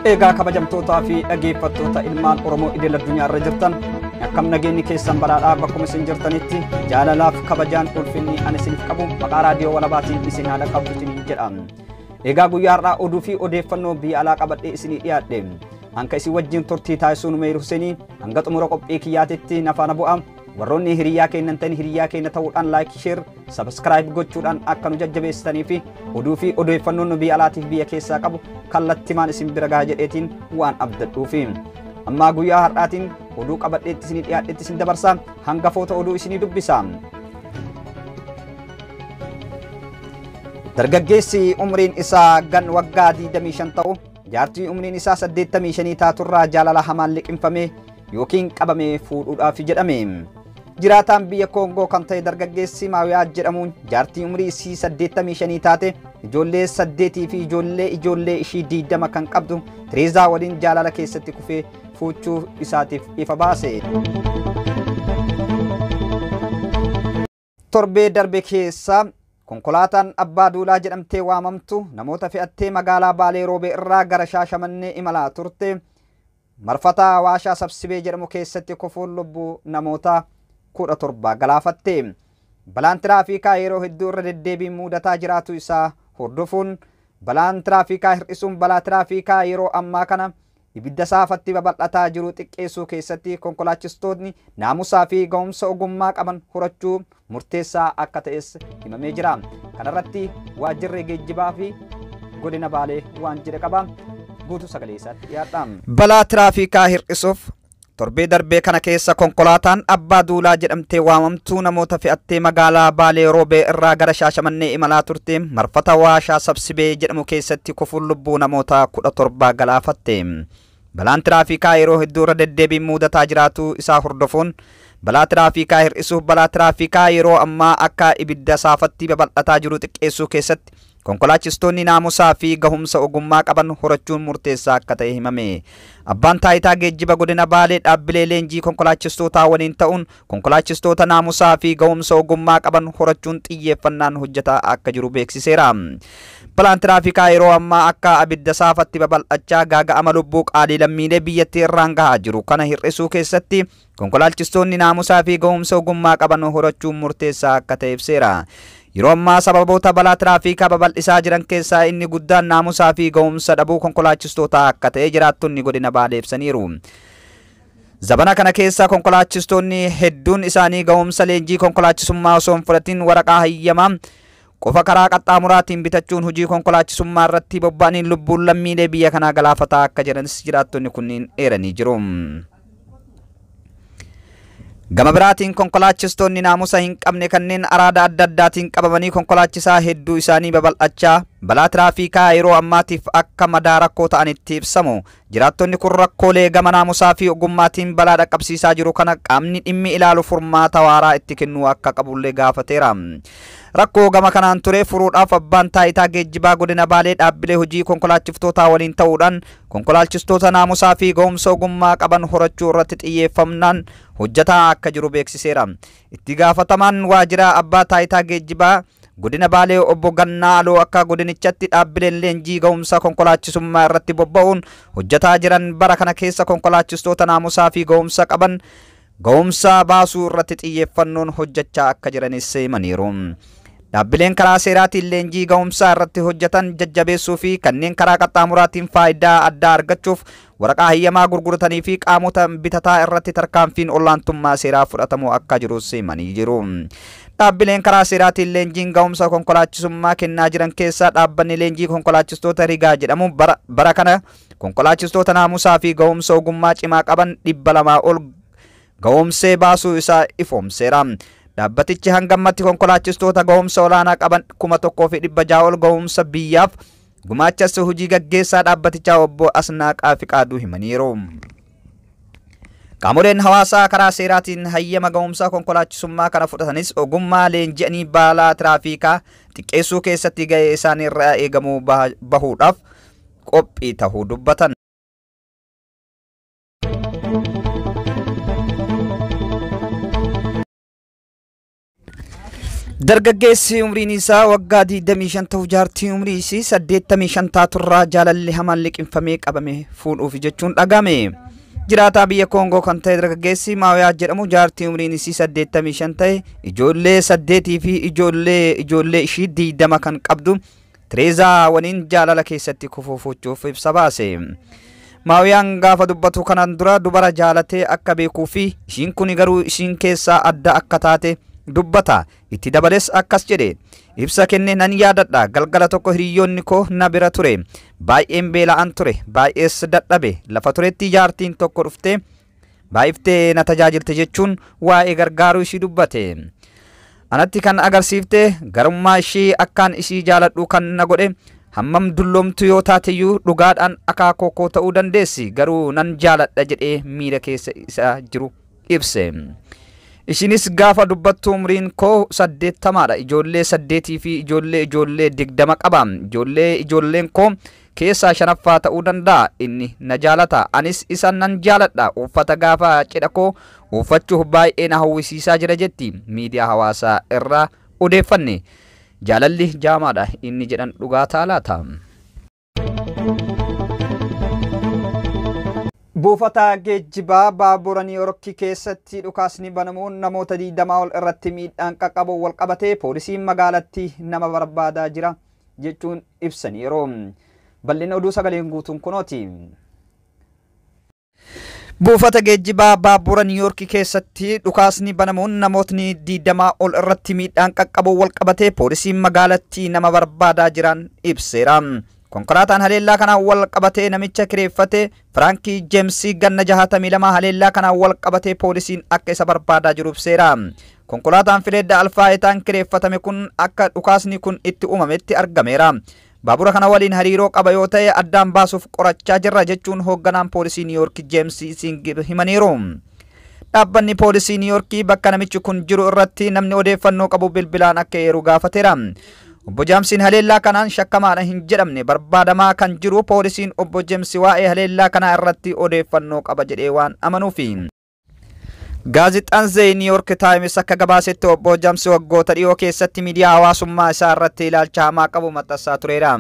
Egaa kabajamtootaa fi dhaggeeffattoota ilmaan Oromoo idil addunyaa irra jirtan akkam nageenyi keessan badhaadhaa bakkuma isin jirtanitti jaalalaaf kabajaan ulfinni ani isiniif qabu maqaa raadiyoo walabaatiin isin haala qabdu isiniin jedha. Egaa guyyaa har'aa oduu fi odeeffannoo biyya alaa qabadhee isinii dhiyaadhe. Hanka isin wajjin turtii taasisuun Umeer Huseenii hanga xumura qophii kiyyaatitti na faana bu'a. Warroonni hiriyaa keenya ta'an hiriyaa keenya ta'uudhaan like, share, subscribe gochuudhaan akka nu jajjabeessitanii fi oduu fi odeeffannoon nu biyya alaatiif biyya keessaa qabu kallattimaan isin bira gaha jedheetiin waan abdadhuufi. Ammaa guyyaa har'aatiin oduu qabadheetti isinii dhiyaadheetti isin dabarsa, hangafoota oduu isinii dubbisa. Dargaggeessi umriin isaa gan waggaa 25 ta'u jaartii umriin isaa 85 taaturraa jaalala hamaan liqimfame yookiin qabame fuudhuudhaaf jedhame. Jiraataan biyya Koongoo kan ta'e dargaggeessi Maawiyaa jedhamuun jaartii umrii isii 85 taate ijoollee 8 fi ijoollee ishii 20 kan qabdu Tireezaa waliin jaalala keessatti kufee fuuchuu isaatiif ifa baase. Torbee darbe keessa konkolaataan Abbaa Duulaa jedhamtee waamamtu namoota fe'attee magaalaa Baalee Roobee irraa gara Shaashamannee imalaa turte. Marfata Waashaa Sabsibee jedhamu keessatti kufuun lubbuu namoota 17 galaafatte. Balaan tiraafikaa yeroo hedduu irra deddeebiin mudataa jiraatu isaa hordofuun balaan tiraafikaa hir'isuun balaa tiraafikaa yeroo ammaa kana ibidda saafatti babal'ataa jiru xiqqeessuu keessatti konkolaachistoonni naamusaa fi ga'umsa ogummaa qaban horachuu murteessaa akka ta'es himamee jira. Kanarratti waajjirri geejjibaa fi godina Baalee waan jedhe qaba. Guutuu sagalee isaatti dhiyaadha. Balaa tiraafikaa hir'isuuf torbee darbee kana keessa konkolaataan Abbaa Duulaa jedhamtee waamamtuu namoota fe'attee magaalaa Baalee Roobee irraa gara Shaashamannee imalaa turte marfata Waashaa Sabsibee jedhamu keessatti kufuun lubbuu namoota 17 galaafatte. Balaan tiraafikaa yeroo hedduu irra deddeebiin mudataa jiraatu isaa hordofuun balaa tiraafikaa hir'isuuf balaa tiraafikaa yeroo ammaa akka ibidda saafatti babal'ataa jiru xiqqeessuu keessatti konkolaachistoonni naamusaa fi gahumsa ogummaa qaban horachuun murteessaa akka ta'e himame. Abbaan taayitaa geejjiba godina Baalee dhaabbilee leenjii konkolaachistootaa waliin ta'uun konkolaachistoota naamusaa fi gahumsa ogummaa qaban horachuun xiyyeeffannaan hojjetaa akka jiru beeksiseera. Balaan tiraafikaa yeroo ammaa akka abidda saafatti babal'achaa gaaga'ama lubbuu qaalii lammiilee biyyattii irraan gahaa jiru kana hir'isuu keessatti konkolaachistoonni naamusaa fi gahumsa ogummaa qaban horachuun murteessaa akka ta'e ibseera. Yeroo ammaa sababoota balaa tiraafikaa babal'isaa jiran keessaa inni guddaan naamusaa fi gahumsa dhabuu konkolaachistootaa akka ta'e jiraattonni godina Baalee ibsaniiru. Zabana kana keessa konkolaachistoonni hedduun isaanii gahumsa leenjii konkolaachisummaa osoo hin fudhatin waraqaa hayyamaa qofa karaa qaxxaamuraatiin bitachuun hojii konkolaachisummaa irratti bobba'aniin lubbuun lammiilee biyya kanaa galaafataa akka jiranis jiraattonni kunniin eeranii jiru. Gama biraatiin konkolaachistoonni naamusa hin qabne kanneen araada adda addaatiin qabamanii konkolaachisaa hedduu isaanii babal'achaa balaa tiraafikaa yeroo ammaatiif akka madaa rakkoo ta'anitti ibsamu. Jiraattonni kun rakkoolee gama naamusaa fi ogummaatiin balaa dhaqqabsiisaa jiru kana qaamni dhimmi ilaalu furmaata waaraa itti kennuu akka qabullee gaafateera. Rakkoo gama kanaan ture furuudhaaf abbaan taayitaa geejjibaa godina Baalee dhaabbilee hojii konkolaachiftootaa waliin ta'uudhaan konkolaachistoota naamusaa fi gahumsa ogummaa qaban horachuu irratti xiyyeeffannaan hojjetaa akka jiru beeksiseera. Itti gaafatamaan waajjira abbaa taayitaa geejjibaa godina Baalee obbo Gannaa Aloo akka godinichatti dhaabbileen leenjii gahumsa konkolaachisummaa irratti bobba'uun hojjetaa jiran bara kana keessa konkolaachistoota naamusaa fi gahumsa qaban gahumsa baasuu irratti xiyyeeffannoon hojjechaa akka jiranis himaniiru. Dhaabbileen karaa seeraatiin leenjii gahumsaa irratti hojjetan jajjabeessuu fi kanneen karaa qaxxaamuraatiin faayidaa addaa argachuuf waraqaa hayyamaa gurguratanii fi qaamota bitataa irratti tarkaanfiin olaantummaa seeraa fudhatamuu akka jirus himanii jiru. Dhaabbileen karaa seeraatiin leenjiin gahumsa konkolaachisummaa kennaa jiran keessaa dhaabbanni leenjii konkolaachistoota Rigaa jedhamu bara kana konkolaachistoota naamusaa fi gahumsa ogummaa cimaa qaban 200 ol gahumsee baasuu isaa ifoomseera. Dhaabbatichi hanga ammatti konkolaachistoota gahumsa olaanaa qaban 1600 ol gahumsa biyyaaf gumaachas hojii gaggeessaa dhaabbatichaa obbo Asnaaqaa Fiqaaduu himaniiru. Qaamoleen hawaasaa karaa seeraatiin hayyama gahumsaa konkolaachisummaa kana fudhatanis ogummaa leenji'anii balaa tiraafikaa xiqqeessuu keessatti gahee isaanii irraa eegamuu bahuudhaaf qophii tahuu dubbatan. Dargaggeessi umriin isaa waggaa 25 ta'u jaartii umrii isii 85 taaturraa jaalalli hamaan liqinfamee qabame fuudhuuf jechuun dhagame. Jiraataa biyya Koongoo kan ta'e dargaggeessi Maawiyaa jedhamu jaartii umriin isii 85 ta'e ijoollee 8 fi ijoollee ishii 20 kan qabdu Tireezaa waliin jaalala keessatti kufuufuuchuuf ibsa baase. Maawiyaan gaafa dubbatu kanaan dura dubara jaalatee akka beekuu fi ishiin kun garuu ishiin keessaa adda akka taate dubbata. Itti dabalees akkas jedhe. Ibsa kenne nan yaadadha. Galgala tokko hiriyoonni koo na bira ture. Baay'een beela'an ture. Baay'ees dadhabe. Lafa turetti jaartiin tokko dhuftee baay'iftee na tajaajilte jechuun waa'ee gargaaruu ishii dubbate. Anatti kan agarsiifte garummaa ishii akkaan ishii jaaladhu kan na godhe hammam dulloomtu yoo taateyyuu dhugaadhaan akaakoo koo ta'uu dandeessi garuu nan jaaladha jedhee miira keessa isaa jiru ibse. Ishiinis gaafa dubbattu umriin koo 80dha. Ijoollee 8 fi ijoollee 20 qaba. Ijoolleen koo keessaa 5ffaa ta'uu danda'a. Inni na jaalata. Anis isa nan jaaladha. Uffata gaafa cidha koo uffachuuf baay'ee na hawwisiisaa jira jetti miidiyaa hawaasaa irraa odeeffanne. Jaalalli jaamaadha inni jedhan dhugaa ta'a laata? Buufata geejjibaa baabura Niiwuork keessatti dhukaasni banamuun namoota 20 ol irratti miidhaan qaqqabu wal qabatee poolisiin magaalattii nama barbaadaa jira jechuun ibsaniiru. Bal'ina oduu sagaleen guutuun kunooti. Buufata geejjibaa baabura Niiwuork keessatti dhukaasni banamuun namootni 20 ol irratti miidhaan qaqqabu wal qabatee poolisiin magaalattii nama barbaadaa jiran ibseera. Konkolaataan haleellaa kanaan wal qabatee namicha kireeffate Firaankii Jeemsii ganna 62 haleellaa kanaan wal qabatee poolisiin akka isa barbaadaa jiru ibseera. Konkolaataan Fileedda Alfaayitaan kireeffatame kun akka dhukaasni kun itti uumametti argameera. Baabura kana waliin hariiroo qaba yoo ta'e addaan baasuuf qorachaa jirra jechuun hoogganaan poolisii Niiwuork Jeemsii Singh himaniiru. Dhaabbanni poolisii Niiwuork bakka namichi kun jiru irratti namni odeeffannoo qabu bilbilaan akka eeru gaafateera. Obbo Jaamsiin haleellaa kanaan shakkamaadha hin jedhamne barbaadamaa kan jiru poolisiin obbo Jeemsi waa'ee haleellaa kanaa irratti odeeffannoo qaba jedhee waan amanuufi. Gaazexaan The New York Times akka gabaasetti obbo Jaamsi waggoota dhiyoo keessatti miidiyaa hawaasummaa isaa irratti ilaalcha hamaa qabu maxxansaa tureera.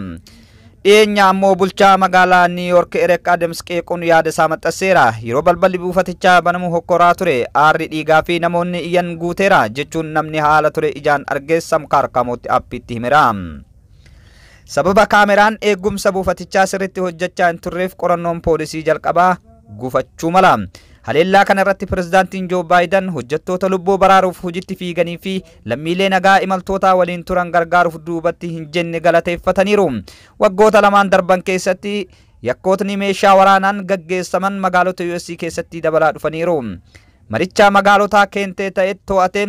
Dhiyeenya ammoo bulchaa magaalaa New York Eric Adams qeequun yaada isaa maxxanseera. Yeroo balballi buufatichaa banamu hokkoraa ture, aarri dhiigaa fi namoonni iyyan guuteera jechuun namni haala ture ijaan argee Samkaar Kaamootti appiitti himeera. Sababa kaameraan eegumsa buufatichaa sirriitti hojjechaa hin turreef qorannoon poolisii jalqabaa gufachuu mala. Haleellaa kana irratti pirezidaantiin Joo Baayiden hojjettoota lubbuu baraaruuf hojiitti fiiganii fi lammiilee nagaa imaltoota waliin turan gargaaruuf duubatti hin jenne galateeffataniiru. Waggoota lamaan darban keessatti yakkootni meeshaa waraanaan gaggeessaman magaalota US keessatti dabalaa dhufaniiru. Maricha magaalotaa keentee ta'e to'atee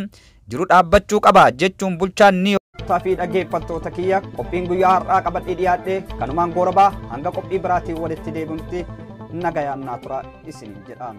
jiru dhaabbachuu qaba jechuun bulchaan Niiwuork fi dhaggeeffattoota kiyya qophiin guyyaa har'aa qabadhee dhiyaadhe kanumaan goorabaa hanga qophii biraatiin walitti deebinutti nagayaan naa tura isiniin jedha.